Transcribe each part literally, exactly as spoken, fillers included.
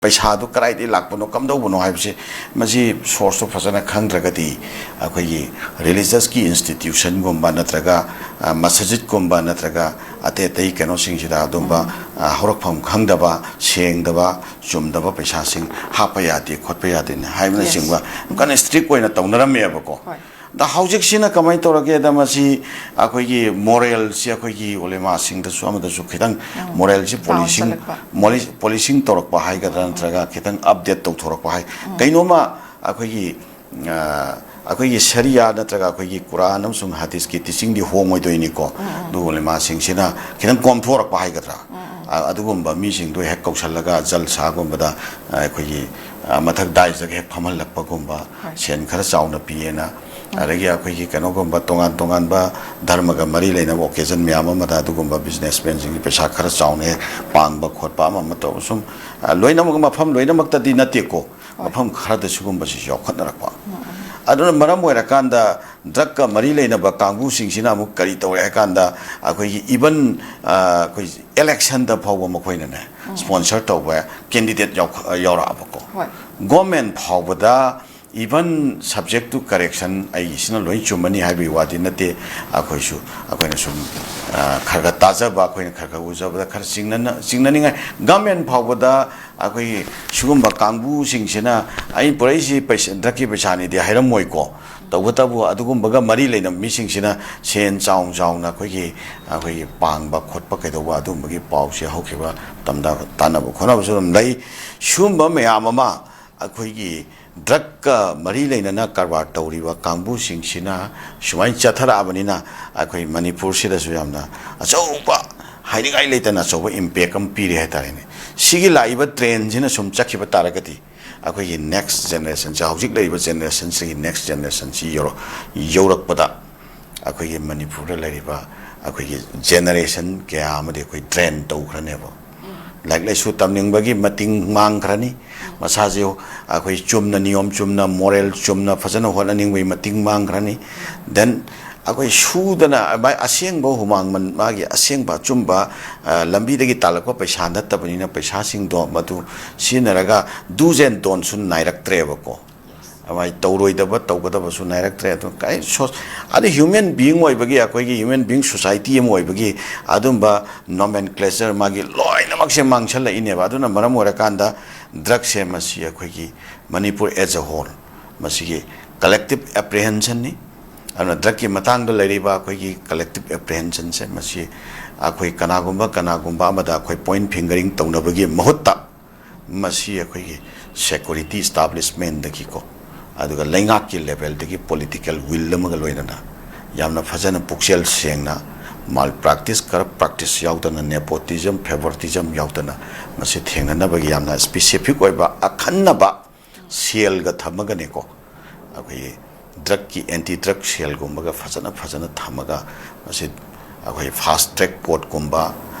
ꯄꯩꯁꯥꯗꯨ ꯀꯗꯥꯏꯗꯒꯤ ꯂꯥꯛꯄꯅꯣ, ꯀꯝꯗꯧꯕꯅꯣ ꯍꯥꯏꯕꯁꯦ, ꯃꯁꯤ source ꯇꯨ ꯐꯖꯅ ꯈꯪꯗ꯭ꯔꯒꯗꯤ, ꯑꯩꯈꯣꯏꯒꯤ religious ꯀꯤ institution ꯒꯨꯝꯕ ꯅꯠꯇ꯭ꯔꯒ, ꯑ, ꯃꯁꯖꯤꯗꯀꯨꯝꯕ ꯅꯠꯇ꯭ꯔꯒ ꯑꯇꯩ ꯑꯇꯩ ꯀꯩꯅꯣꯁꯤꯡꯁꯤꯗ ꯑꯗꯨꯝꯕ, ꯑ, ꯍꯧꯔꯛꯐꯝ ꯈꯪꯗꯕ, ꯁꯦꯡꯗꯕ, ꯆꯨꯝꯗꯕ ꯄꯩꯁꯥꯁꯤꯡ ꯍꯥꯞꯄ ꯌꯥꯗꯦ, ꯈꯣꯠꯄ ꯌꯥꯗꯦꯅ ꯍꯥꯏꯕꯅꯆꯤꯡꯕ ꯌꯥꯝ ꯀꯟꯅ strict ꯑꯣꯏꯅ ꯇꯧꯅꯔꯝꯃꯦꯕꯀꯣ꯫ ꯍꯣꯏ꯫ ꯑꯗ ꯍꯧꯖꯤꯛꯁꯤꯅ ꯀꯃꯥꯏꯅ ꯇꯧꯔꯒꯦꯗ, ꯃꯁꯤ ꯑꯩꯈꯣꯏꯒꯤ moral ꯁꯤ ꯑꯩꯈꯣꯏꯒꯤ ꯎꯂꯦꯃꯥꯁꯤꯡꯗꯁꯨ ꯑꯃꯗꯁꯨ ꯈꯤꯇꯪ, ꯎꯝ꯫ Moral ꯁꯤ policing, down ꯆꯠꯂꯛꯄ꯫ Policing ꯇꯧꯔꯛꯄ ꯍꯥꯏꯒꯗ꯭ꯔꯥ, ꯅꯠꯇ꯭ꯔꯒ ꯈꯤꯇꯪ update ꯇꯧꯊꯣꯔꯛꯄ ꯍꯥꯏ, ꯎꯝ꯫ ꯀꯩꯅꯣꯝꯃ ꯑꯩꯈꯣꯏꯒꯤ, ꯑ, ꯑꯩꯈꯣꯏꯒꯤ ꯁꯔꯤꯌꯥ ꯅꯠꯇ꯭ꯔꯒ ꯑꯩꯈꯣꯏꯒꯤ ꯀꯨꯔꯥꯟ ꯑꯃꯁꯨꯡ ꯍꯗꯤꯁꯀꯤ teaching ꯗꯤ ꯍꯣꯡꯉꯣꯏꯗꯣꯏꯅꯤꯀꯣ꯫ ꯎꯝ, ꯎꯝ꯫ ꯑꯗꯨ ꯎꯂꯦꯃꯥꯁꯤꯡꯁꯤꯅ ꯈꯤꯇꯪ ꯀꯣꯝꯊꯣꯔꯛꯄ ꯍꯥꯏꯒꯗ꯭ꯔꯥ, ꯎꯝ, ꯎꯝ꯫ ꯑ, ꯑꯗꯨꯒꯨꯝꯕ ꯃꯤꯁꯤꯡꯗꯣ ꯍꯦꯛ ꯀꯧꯁꯜꯂꯒ ꯖꯜꯁꯥꯒꯨꯝꯕꯗ, ꯑ, ꯑꯩꯈꯣꯏꯒꯤ, ꯑ, ꯃꯊꯛ ꯗꯥꯏꯁꯇꯒ ꯍꯦꯛ ꯐꯝꯍꯜꯂꯛꯄꯒꯨꯝꯕ, ꯍꯣꯏ꯫ ꯁꯦꯟ ꯈꯔ ꯆꯥꯎꯅ ꯄꯤꯌꯦꯅ, ꯎꯝ꯫ ꯑꯗꯒꯤ ꯑꯩꯈꯣꯏꯒꯤ ꯀꯩꯅꯣꯒꯨꯝꯕ ꯇꯣꯉꯥꯟ ꯇꯣꯉꯥꯟꯕ ꯙꯔꯃꯒ ꯃꯔꯤ ꯂꯩꯅꯕ occasion ꯃꯌꯥꯝ ꯑꯃꯗ ꯑꯗꯨꯒꯨꯝꯕ businessman ꯁꯤꯡꯒꯤ ꯄꯩꯁꯥ ꯈꯔ ꯆꯥꯎꯅ ꯍꯦꯛ ꯄꯥꯡꯕ ꯈꯣꯠꯄ ꯑꯃ ꯑꯃ ꯇꯧꯕ ꯁꯨꯝ, ꯑ, ꯂꯣꯏꯅꯃꯛ, ꯃꯐꯝ ꯂꯣꯏꯅꯃꯛꯇꯗꯤ ꯅꯠꯇꯦꯀꯣ, ꯍꯣꯏ꯫ ꯃꯐꯝ ꯈꯔꯗ ꯁꯤꯒꯨꯝꯕꯁꯤꯁꯨ ꯌꯥꯎꯈꯠꯅꯔꯛꯄ꯫ ꯎꯝ, ꯎꯝ꯫ ꯑꯗꯨꯅ ꯃꯔꯝ ꯑꯣꯏꯔꯀꯥꯟꯗ drug ꯀ ꯃꯔꯤ ꯂꯩꯅꯕ ꯀꯥꯡꯕꯨꯁꯤꯡꯁꯤꯅ ꯑꯃꯨꯛ ꯀꯔꯤ ꯇꯧꯔꯦ ꯍꯥꯏ ꯀꯥꯟꯗ, ꯑꯩꯈꯣꯏꯒꯤ even, ꯑ, ꯑꯩꯈꯣꯏ election ꯗ ꯐꯥꯎꯕ ꯃꯈꯣꯏꯅꯅꯦ, ꯎꯝ꯫ Sponsor ꯇꯧꯕ candidate ꯌꯥꯎꯈ-, ꯌꯥꯎꯔꯛꯑꯕꯀꯣ꯫ ꯍꯣꯏ꯫ Government ꯐꯥꯎꯕꯗ even subject to correction ꯑꯩꯒꯤꯁꯤꯅ ꯂꯣꯏ ꯆꯨꯝꯃꯅꯤ ꯍꯥꯏꯕꯒꯤ ꯋꯥꯗꯤ ꯅꯠꯇꯦ꯫ ꯑꯩꯈꯣꯏꯁꯨ, ꯑꯩꯈꯣꯏꯅ ꯁꯨꯝ, ꯑ, ꯈꯔ ꯈꯔ ꯇꯥꯖꯕ, ꯑꯩꯈꯣꯏꯅ ꯈꯔ ꯈꯔ ꯎꯖꯕꯗ ꯈꯔ ꯆꯤꯡꯅꯅ-, ꯆꯤꯡꯅꯅꯤꯡꯉꯥꯏ꯫ Government ꯐꯥꯎꯕꯗ ꯑꯩꯈꯣꯏꯒꯤ ꯁꯤꯒꯨꯝꯕ ꯀꯥꯡꯕꯨꯁꯤꯡꯁꯤꯅ ꯑꯩ ꯄꯨꯔꯛꯏꯁꯤ ꯄꯩꯁꯥ, drug ꯀꯤ ꯄꯩꯁꯥꯅꯤꯗꯤ ꯍꯥꯏꯔꯝꯃꯣꯏꯀꯣ꯫ ꯇꯧꯕꯇꯕꯨ ꯑꯗꯨꯒꯨꯝꯕꯒ ꯃꯔꯤ ꯂꯩꯅꯕ ꯃꯤꯁꯤꯡꯁꯤꯅ ꯁꯦꯟ ꯆꯥꯎ ꯆꯥꯎꯅ ꯑꯩꯈꯣꯏꯒꯤ, ꯑꯩꯈꯣꯏꯒꯤ ꯄꯥꯡꯕ ꯈꯣꯠꯄ ꯀꯩꯗꯧꯕ ꯑꯗꯨꯒꯨꯝꯕꯒꯤ ꯄꯥꯎꯁꯦ ꯍꯧꯈꯤꯕ ꯃꯇꯝꯗ ꯇꯥꯟꯅꯕ ꯈꯣꯠꯅꯕꯁꯨ ꯑꯗꯨꯝ ꯂꯩ꯫ ꯁꯤꯒꯨꯝꯕ ꯃꯌꯥꯝ ꯑꯃ ꯑꯩꯈꯣꯏꯒꯤ drug ꯀ ꯃꯔꯤ ꯂꯩꯅꯅ ꯀꯔꯕꯥꯔ ꯇꯧꯔꯤꯕ ꯀꯥꯡꯕꯨꯁꯤꯡꯁꯤꯅ ꯁꯨꯃꯥꯏꯅ ꯆꯠꯊꯔꯛꯑꯕꯅꯤꯅ ꯑꯩꯈꯣꯏ ꯃꯅꯤꯄꯨꯔꯁꯤꯗꯁꯨ ꯌꯥꯝꯅ ꯑꯆꯧꯕ, ꯍꯥꯏꯅꯤꯡꯉꯥꯏ ꯂꯩꯇꯅ ꯑꯆꯧꯕ impact ꯑꯃ ꯄꯤꯔꯦ ꯍꯥꯏꯇꯥꯔꯦꯅꯦ꯫ ꯁꯤꯒꯤ ꯂꯥꯛꯏꯕ trend ꯁꯤꯅ ꯁꯨꯝ ꯆꯠꯈꯤꯕ ꯇꯥꯔꯒꯗꯤ ꯑꯩꯈꯣꯏꯒꯤ next generation ꯁꯦ, ꯍꯧꯖꯤꯛ ꯂꯩꯔꯤꯕ generation ꯁꯤꯒꯤ next generation ꯁꯤ ꯌꯧꯔꯛ-, ꯌꯧꯔꯛꯄꯗ ꯑꯩꯈꯣꯏꯒꯤ ꯃꯅꯤꯄꯨꯔꯗ ꯂꯩꯔꯤꯕ ꯑꯩꯈꯣꯏꯒꯤ generation ꯀꯌꯥ ꯑꯃꯗꯤ ꯑꯩꯈꯣꯏ drain ꯇꯧꯈ꯭ꯔꯅꯦꯕ꯫ ꯎꯝ꯫ ꯂꯥꯏꯔꯤꯛ ꯂꯥꯏꯁꯨ ꯇꯝꯅꯤꯡꯕꯒꯤ ꯃꯇꯤꯡ ꯃꯥꯡꯈ꯭ꯔꯅꯤ꯫ ꯎꯝ꯫ ꯃꯁꯥꯁꯦ ꯑꯩꯈꯣꯏ ꯆꯨꯝꯅ, ꯅꯤꯌꯣꯝ ꯆꯨꯝꯅ, moral ꯆꯨꯝꯅ ꯐꯖꯅ ꯍꯣꯠꯅꯅꯤꯡꯕꯒꯤ ꯃꯇꯤꯡ ꯃꯥꯡꯈ꯭ꯔꯅꯤ꯫ Then ꯑꯩꯈꯣꯏ ꯁꯨꯗꯅ ꯃꯥꯏ ꯑꯁꯦꯡꯕ ꯍꯨꯃꯥꯡ ꯃꯟ-, ꯃꯥꯒꯤ ꯑꯁꯦꯡꯕ ꯑꯆꯨꯝꯕ, ꯑ, ꯂꯝꯕꯤꯗꯒꯤ ꯇꯥꯜꯂꯛꯄ ꯄꯩꯁꯥ ꯅꯠꯇꯕꯅꯤꯅ, ꯄꯩꯁꯥꯁꯤꯡꯗꯣ ꯃꯗꯨ ꯁꯤꯖꯤꯟꯅꯔꯒ do's and don'tꯁꯨ ꯅꯥꯏꯔꯛꯇ꯭ꯔꯦꯕꯀꯣ꯫ ꯑꯗꯨꯃꯥꯏꯅ ꯇꯧꯔꯣꯏꯗꯕ, ꯇꯧꯒꯗꯕꯁꯨ ꯅꯥꯏꯔꯛꯇ꯭ꯔꯦ꯫ ꯑꯗꯨ ꯀꯥꯏ ꯁꯣ-, ꯑꯗꯨ human being ꯑꯣꯏꯕꯒꯤ, ꯑꯩꯈꯣꯏꯒꯤ human being society ꯑꯃ ꯑꯣꯏꯕꯒꯤ ꯑꯗꯨꯝꯕ nomenclature ꯃꯥꯒꯤ ꯂꯣꯏꯅꯃꯛꯁꯦ ꯃꯥꯡꯁꯜꯂꯛꯏꯅꯦꯕ꯫ ꯑꯗꯨꯅ ꯃꯔꯝ ꯑꯣꯏꯔꯀꯥꯟꯗ drugꯁꯦ ꯃꯁꯤ ꯑꯩꯈꯣꯏꯒꯤ ꯃꯅꯤꯄꯨꯔ as a whole ꯃꯁꯤꯒꯤ collective apprehensionꯅꯤ꯫ ꯑꯗꯨꯅ drugꯀꯤ ꯃꯇꯥꯡꯗ ꯂꯩꯔꯤꯕ ꯑꯩꯈꯣꯏꯒꯤ collective apprehensionꯁꯦ ꯃꯁꯤ ꯑꯩꯈꯣꯏ ꯀꯅꯥꯒꯨꯝꯕ, ꯀꯅꯥꯒꯨꯝꯕ ꯑꯃꯗ ꯑꯩꯈꯣꯏ point fingering ꯇꯧꯅꯕꯒꯤ ꯃꯍꯨꯠꯇ ꯃꯁꯤ ꯑꯩꯈꯣꯏꯒꯤ security establishmentꯗꯒꯤꯀꯣ, ꯑꯗꯨꯒ ꯂꯩꯉꯥꯛꯀꯤ levelꯗꯒꯤ political will ꯑꯃꯒ ꯂꯣꯏꯅꯅ ꯌꯥꯝꯅ ꯐꯖꯅ ꯄꯨꯛꯆꯦꯜ ꯁꯦꯡꯅ malpractice, corrupt practice ꯌꯥꯎꯗꯅ, nepotism, favoritism ꯌꯥꯎꯗꯅ ꯃꯁꯤ ꯊꯦꯡꯅꯅꯕꯒꯤ ꯌꯥꯝꯅ specific ꯑꯣꯏꯕ ꯑꯈꯟꯅꯕ cellꯒ ꯊꯝꯃꯒꯅꯦꯀꯣ, ꯑꯩꯈꯣꯏꯒꯤ drugꯀꯤ anti drug cellꯒꯨꯝꯕꯒ ꯐꯖꯅ, ꯐꯖꯅ ꯊꯝꯃꯒ ꯃꯁꯤ ꯑꯩꯈꯣꯏ fast track courtꯀꯨꯝꯕ,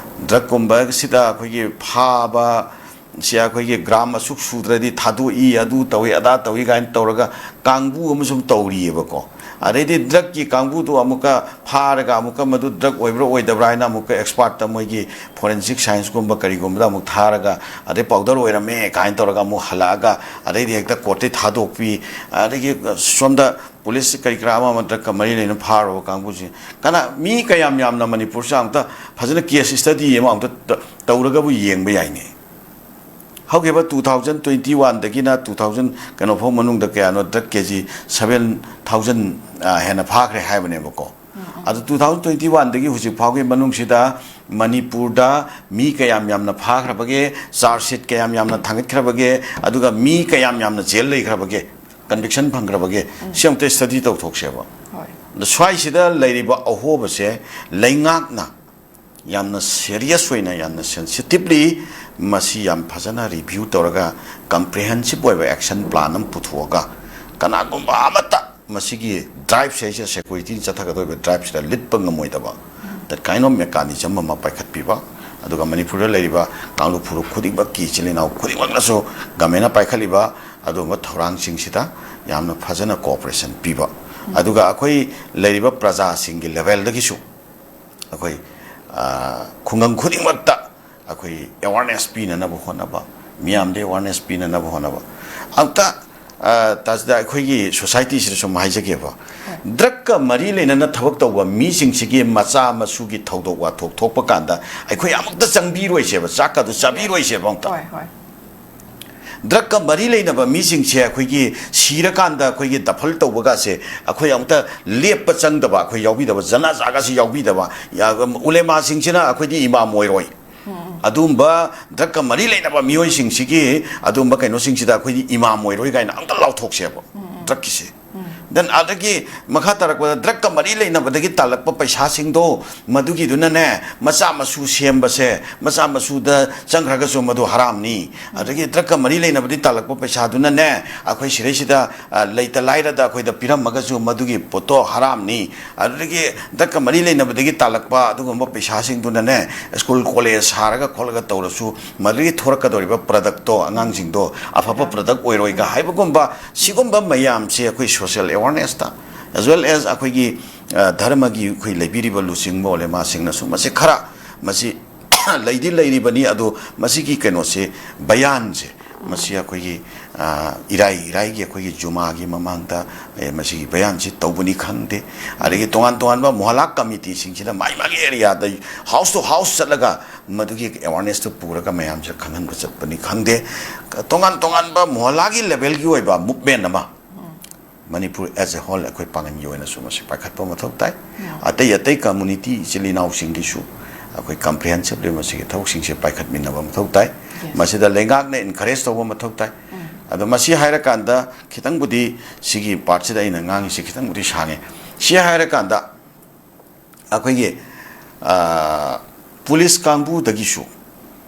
drugꯀꯨꯝꯕꯁꯤꯗ ꯑꯩꯈꯣꯏꯒꯤ ꯐꯥꯕ ꯁꯤ ꯑꯩꯈꯣꯏꯒꯤ gram ꯑꯁꯨꯛ ꯁꯨꯗ꯭ꯔꯗꯤ ꯊꯥꯗꯣꯛꯏ, ꯑꯗꯨ ꯇꯧꯏ, ꯑꯗꯥ ꯇꯧꯏ ꯀꯥꯏꯅ ꯇꯧꯔꯒ ꯀꯥꯡꯕꯨ ꯑꯃ ꯁꯨꯝ ꯇꯧꯔꯤꯑꯕꯀꯣ꯫ ꯑꯗꯩꯗꯤ drugꯀꯤ ꯀꯥꯡꯕꯨꯗꯨ ꯑꯃꯨꯛꯀ ꯐꯥꯔꯒ ꯑꯃꯨꯛꯀ ꯃꯗꯨ drug ꯑꯣꯏꯕ꯭ꯔꯥ ꯑꯣꯏꯗꯕ꯭ꯔꯥ ꯍꯥꯏꯅ ꯑꯃꯨꯛꯀ expertꯇ, ꯃꯣꯏꯒꯤ forensic scienceꯀꯨꯝꯕ ꯀꯔꯤꯒꯨꯝꯕꯗ ꯑꯃꯨꯛ ꯊꯥꯔꯒ, ꯑꯗꯩ powder ꯑꯣꯏꯔꯝꯃꯦ ꯀꯥꯏꯅ ꯇꯧꯔꯒ ꯑꯃꯨꯛ ꯍꯜꯂꯛꯑꯒ, ꯑꯗꯩꯗꯤ ꯍꯦꯛꯇ courtꯇꯩ ꯊꯥꯗꯣꯛꯄꯤ, ꯑꯗꯒꯤ ꯁꯣꯝꯗ police ꯀꯔꯤ ꯀꯔꯥ ꯑꯃ ꯑꯃ drugꯀ ꯃꯔꯤ ꯂꯩꯅ ꯐꯥꯔꯨꯕ ꯀꯥꯡꯕꯨꯁꯤ, ꯀꯅꯥ, ꯃꯤ ꯀꯌꯥꯝ ꯌꯥꯝꯅ ꯃꯅꯤꯄꯨꯔꯁꯤꯗ ꯑꯃꯨꯛꯇ ꯐꯖꯅ case study ꯑꯃ ꯑꯃꯨꯛꯇ ꯇ-, ꯇꯧꯔꯒꯕꯨ ꯌꯦꯡꯕ ꯌꯥꯏꯅꯦ꯫ ꯍꯧꯈꯤꯕ two thousand twenty oneꯗꯒꯤꯅ two thousand ꯀꯩꯅꯣ ꯐꯥꯎ ꯃꯅꯨꯡꯗ ꯀꯌꯥꯅꯣ drug KG seven thousand, ꯑ, ꯍꯦꯟꯅ ꯐꯥꯈ꯭ꯔꯦ ꯍꯥꯏꯕꯅꯦꯕꯀꯣ꯫ ꯑꯗꯨ two thousand twenty oneꯗꯒꯤ ꯍꯧꯖꯤꯛ ꯐꯥꯎꯒꯤ ꯃꯅꯨꯡꯁꯤꯗ ꯃꯅꯤꯄꯨꯔꯗ ꯃꯤ ꯀꯌꯥꯝ ꯌꯥꯝꯅ ꯐꯥꯈ꯭ꯔꯕꯒꯦ, charge sheet ꯀꯌꯥꯝ ꯌꯥꯝꯅ ꯊꯥꯡꯒꯠꯈ꯭ꯔꯕꯒꯦ, ꯑꯗꯨꯒ ꯃꯤ ꯀꯌꯥꯝ ꯌꯥꯝꯅ jail ꯂꯩꯈ꯭ꯔꯕꯒꯦ, conviction ꯐꯪꯈ꯭ꯔꯕꯒꯦ, ꯁꯤ ꯑꯃꯨꯛꯇ study ꯇꯧꯊꯣꯛꯁꯦꯕ꯫ ꯍꯣꯏ꯫ ꯑꯗ ꯁ꯭ꯋꯥꯏꯁꯤꯗ ꯂꯩꯔꯤꯕ ꯑꯍꯣꯕꯁꯦ ꯂꯩꯉꯥꯛꯅ ꯌꯥꯝꯅ serious ꯑꯣꯏꯅ, ꯌꯥꯝꯅ sensitively ꯃꯁꯤ ꯌꯥꯝ ꯐꯖꯅ review ꯇꯧꯔꯒ comprehensive ꯑꯣꯏꯕ action plan ꯑꯃ ꯄꯨꯊꯣꯛꯑꯒ, ꯀꯅꯥꯒꯨꯝꯕ ꯑꯃꯠꯇ ꯃꯁꯤꯒꯤ driveꯁꯦ, ꯑꯩꯁꯦ securityꯅ ꯆꯠꯊꯒꯗꯧꯔꯤꯕ driveꯁꯤꯗ ꯂꯤꯠꯄ ꯉꯝꯃꯣꯏꯗꯕ that kind of mechanism ꯑꯃ ꯄꯥꯏꯈꯠꯄꯤꯕ, ꯑꯗꯨꯒ ꯃꯅꯤꯄꯨꯔꯗ ꯂꯩꯔꯤꯕ ꯀꯥꯡꯂꯨꯞ ꯐꯨꯔꯨꯞ ꯈꯨꯗꯤꯡꯃꯛꯀꯤ ꯏꯆꯤꯜ ꯏꯅꯥꯎ ꯈꯨꯗꯤꯡꯃꯛꯅꯁꯨ governmentꯅ ꯄꯥꯏꯈꯠꯂꯤꯕ ꯑꯗꯨꯒꯨꯝꯕ ꯊꯧꯔꯥꯡꯁꯤꯡꯁꯤꯗ ꯌꯥꯝꯅ ꯐꯖꯅ cooperation ꯄꯤꯕ, ꯑꯗꯨꯒ ꯑꯩꯈꯣꯏ ꯂꯩꯔꯤꯕ ꯄ꯭ꯔꯖꯥꯁꯤꯡꯒꯤ ꯂꯦꯚꯦꯜꯗꯒꯤꯁꯨ ꯑꯩꯈꯣꯏ, ꯑ, ꯈꯨꯡꯒꯪ ꯈꯨꯗꯤꯡꯃꯛꯇ ꯑꯩꯈꯣꯏ ꯑꯦꯋꯥꯔꯅꯦꯁ ꯄꯤꯅꯅꯕ ꯍꯣꯠꯅꯕ, ꯃꯤꯌꯥꯝꯗ ꯑꯦꯋꯥꯔꯅꯦꯁ ꯄꯤꯅꯅꯕ ꯍꯣꯠꯅꯕ꯫ ꯑꯝꯇ, ꯑ, ꯇꯥꯖꯗ, ꯑꯩꯈꯣꯏꯒꯤ ꯁꯣꯁꯥꯏꯇꯤꯁꯤꯗ ꯁꯨꯝ ꯍꯥꯏꯖꯒꯦꯕ, ꯗ꯭ꯔꯒꯀ ꯃꯔꯤ ꯂꯩꯅꯅ ꯊꯕꯛ ꯇꯧꯕ ꯃꯤꯁꯤꯡꯁꯤꯒꯤ ꯃꯆꯥ ꯃꯁꯨꯒꯤ ꯊꯧꯗꯣꯛ ꯋꯥꯊꯣꯛ ꯊꯣꯛꯄ ꯀꯥꯟꯗ ꯑꯩꯈꯣꯏ ꯑꯃꯨꯛꯇ ꯆꯪꯕꯤꯔꯣꯏꯁꯦꯕ, ꯆꯥꯛꯀꯗꯨ ꯆꯥꯕꯤꯔꯣꯏꯁꯦꯕ ꯑꯃꯨꯛꯇ꯫ ꯍꯣꯏ, ꯍꯣꯏ꯫ ꯗ꯭ꯔꯒꯀ ꯃꯔꯤ ꯂꯩꯅꯕ ꯃꯤꯁꯤꯡꯁꯦ ꯑꯩꯈꯣꯏꯒꯤ ꯁꯤꯔꯀꯥꯟꯗ ꯑꯩꯈꯣꯏꯒꯤ ꯗꯐꯜ ꯇꯧꯕꯒꯁꯦ ꯑꯩꯈꯣꯏ ꯑꯃꯨꯛꯇ ꯂꯦꯞꯄ ꯆꯪꯗꯕ, ꯑꯩꯈꯣꯏ ꯌꯥꯎꯕꯤꯗꯕ, ꯖꯅꯥꯖꯥꯒꯁꯤ ꯌꯥꯎꯕꯤꯗꯕ, ꯌꯥ-, ꯎꯂꯦꯃꯥꯁꯤꯡꯁꯤꯅ ꯑꯩꯈꯣꯏꯗꯤ ꯏꯃꯥꯝ ꯑꯣꯏꯔꯣꯏ꯫ ꯑꯗꯨꯝꯕ ꯗ꯭ꯔꯒꯀ ꯃꯔꯤ ꯂꯩꯅꯕ ꯃꯤꯑꯣꯏꯁꯤꯡꯁꯤꯒꯤ ꯑꯗꯨꯝꯕ ꯀꯩꯅꯣꯁꯤꯡꯁꯤꯗ ꯑꯩꯈꯣꯏꯗꯤ ꯏꯃꯥꯝ ꯑꯣꯏꯔꯣꯏ ꯀꯥꯏꯅ ꯑꯝꯇ ꯂꯥꯎꯊꯣꯛꯁꯦꯕ, ꯗ꯭ꯔꯒꯀꯤꯁꯦ꯫ Then ꯑꯗꯒꯤ ꯃꯈꯥ ꯇꯥꯔꯛꯄꯗ ꯗ꯭ꯔꯒꯀ ꯃꯔꯤ ꯂꯩꯅꯕꯗꯒꯤ ꯇꯥꯜꯂꯛꯄ ꯄꯩꯁꯥꯁꯤꯡꯗꯣ, ꯃꯗꯨꯒꯤꯗꯨꯅꯅꯦ, ꯃꯆꯥ ꯃꯁꯨ ꯁꯦꯝꯕꯁꯦ, ꯃꯆꯥ ꯃꯁꯨꯗ ꯆꯪꯈ꯭ꯔꯒꯁꯨ ꯃꯗꯨ ꯍꯔꯥꯝꯅꯤ꯫ ꯑꯗꯒꯤ ꯗ꯭ꯔꯒꯀ ꯃꯔꯤ ꯂꯩꯅꯕꯗꯤ ꯇꯥꯜꯂꯛꯄ ꯄꯩꯁꯥꯗꯨꯅꯅꯦ, ꯑꯩꯈꯣꯏ ꯁꯤꯗꯩꯁꯤꯗ, ꯑ, ꯂꯩꯇ ꯂꯥꯏꯔꯗ ꯑꯩꯈꯣꯏꯗ ꯄꯤꯔꯝꯃꯒꯁꯨ ꯃꯗꯨꯒꯤ ꯄꯣꯠꯇꯣ ꯍꯔꯥꯝꯅꯤ꯫ ꯑꯗꯨꯗꯒꯤ ꯗ꯭ꯔꯒꯀ ꯃꯔꯤ ꯂꯩꯅꯕꯗꯒꯤ ꯇꯥꯜꯂꯛꯄ ꯑꯗꯨꯒꯨꯝꯕ ꯄꯩꯁꯥꯁꯤꯡꯗꯨꯅꯅꯦ, ꯁ꯭ꯀꯨꯜ ꯀꯣꯂꯦꯖ ꯁꯥꯔꯒ ꯈꯣꯠꯂꯒ ꯇꯧꯔꯁꯨ, ꯃꯗꯨꯗꯒꯤ ꯊꯣꯔꯛꯀꯗꯧꯔꯤꯕ ꯄ꯭ꯔꯗꯛꯇꯣ, ꯑꯉꯥꯡꯁꯤꯡꯗꯣ ꯑꯐꯕ ꯄ꯭ꯔꯗꯛ ꯑꯣꯏꯔꯣꯏꯒ ꯍꯥꯏꯕꯒꯨꯝꯕ, ꯁꯤꯒꯨꯝꯕ ꯃꯌꯥꯝꯁꯦ ꯑꯩꯈꯣꯏ ꯁꯣꯁꯤꯌꯦꯜ ꯑꯦꯋꯥꯔꯅꯦꯁꯇ, as well as ꯑꯩꯈꯣꯏꯒꯤ, ꯑ, ꯙꯔꯃꯒꯤ ꯑꯩꯈꯣꯏ ꯂꯩꯕꯤꯔꯤꯕ ꯂꯨꯆꯤꯡꯕ ꯑꯣꯂꯦꯃꯥꯁꯤꯡꯅꯁꯨ ꯃꯁꯤ ꯈꯔ, ꯃꯁꯤ ꯂꯩꯗꯤ ꯂꯩꯔꯤꯕꯅꯤ, ꯑꯗꯣ ꯃꯁꯤꯒꯤ ꯀꯩꯅꯣꯁꯦ, ꯕꯌꯥꯟꯁꯦ, ꯃꯁꯤ ꯑꯩꯈꯣꯏꯒꯤ, ꯑ, ꯏꯔꯥꯏ, ꯏꯔꯥꯏꯒꯤ ꯑꯩꯈꯣꯏꯒꯤ ꯖꯨꯃꯥꯒꯤ ꯃꯃꯥꯡꯗ, ꯑꯦ, ꯃꯁꯤꯒꯤ ꯕꯌꯥꯟꯁꯤ ꯇꯧꯕꯅꯤ ꯈꯪꯗꯦ, ꯑꯗꯒꯤ ꯇꯣꯉꯥꯟ ꯇꯣꯉꯥꯟꯕ ꯃꯣꯍꯂꯥ ꯀꯃꯤꯇꯤꯁꯤꯡꯁꯤꯅ ꯃꯥꯏ ꯃꯥꯒꯤ ꯑꯦꯔꯤꯌꯥꯗ, house to house ꯆꯠꯂꯒ ꯃꯗꯨꯒꯤ ꯑꯦꯋꯥꯔꯅꯦꯁꯇꯨ ꯄꯨꯔꯒ ꯃꯌꯥꯝꯁꯤꯗ ꯈꯪꯍꯟꯕ ꯆꯠꯄꯅꯤ ꯈꯪꯗꯦ, ꯇꯣꯉꯥꯟ ꯇꯣꯉꯥꯟꯕ ꯃꯣꯍꯂꯥꯒꯤ ꯂꯦꯚꯦꯜꯒꯤ ꯑꯣꯏꯕ ꯃꯨꯞꯃꯦꯟ ꯑꯃ ꯃꯅꯤꯄꯨꯔ as a whole ꯑꯩꯈꯣꯏ ꯄꯥꯡꯒꯟꯒꯤ ꯑꯣꯏꯅꯁꯨ ꯃꯁꯤ ꯄꯥꯏꯈꯠꯄ ꯃꯊꯧ ꯇꯥꯏ꯫ ꯑꯇꯩ ꯑꯇꯩ ꯀꯝꯃꯨꯅꯤꯇꯤ ꯏꯆꯤꯜ ꯏꯅꯥꯎꯁꯤꯡꯒꯤꯁꯨ ꯑꯩꯈꯣꯏ ꯀꯝꯄ꯭ꯔꯤꯍꯦꯟꯁꯤꯞꯂꯤ ꯃꯁꯤꯒꯤ ꯊꯕꯛꯁꯤꯡꯁꯦ ꯄꯥꯏꯈꯠꯃꯤꯟꯅꯕ ꯃꯊꯧ ꯇꯥꯏ꯫ ꯃꯁꯤꯗ ꯂꯩꯉꯥꯛꯅ ꯏꯟꯀꯔꯦꯖ ꯇꯧꯕ ꯃꯊꯧ ꯇꯥꯏ꯫ ꯑꯗꯣ ꯃꯁꯤ ꯍꯥꯏꯔꯀꯥꯟꯗ ꯈꯤꯇꯪꯕꯨꯗꯤ ꯁꯤꯒꯤ ꯄꯥꯔꯠꯁꯤꯗ ꯑꯩꯅ ꯉꯥꯡꯉꯤꯁꯦ ꯈꯤꯇꯪꯕꯨꯗꯤ ꯁꯥꯡꯉꯦ꯫ ꯁꯤ ꯍꯥꯏꯔꯀꯥꯟꯗ ꯑꯩꯈꯣꯏꯒꯤ, ꯑ, ꯄꯨꯂꯤꯁ ꯀꯥꯡꯕꯨꯗꯒꯤꯁꯨ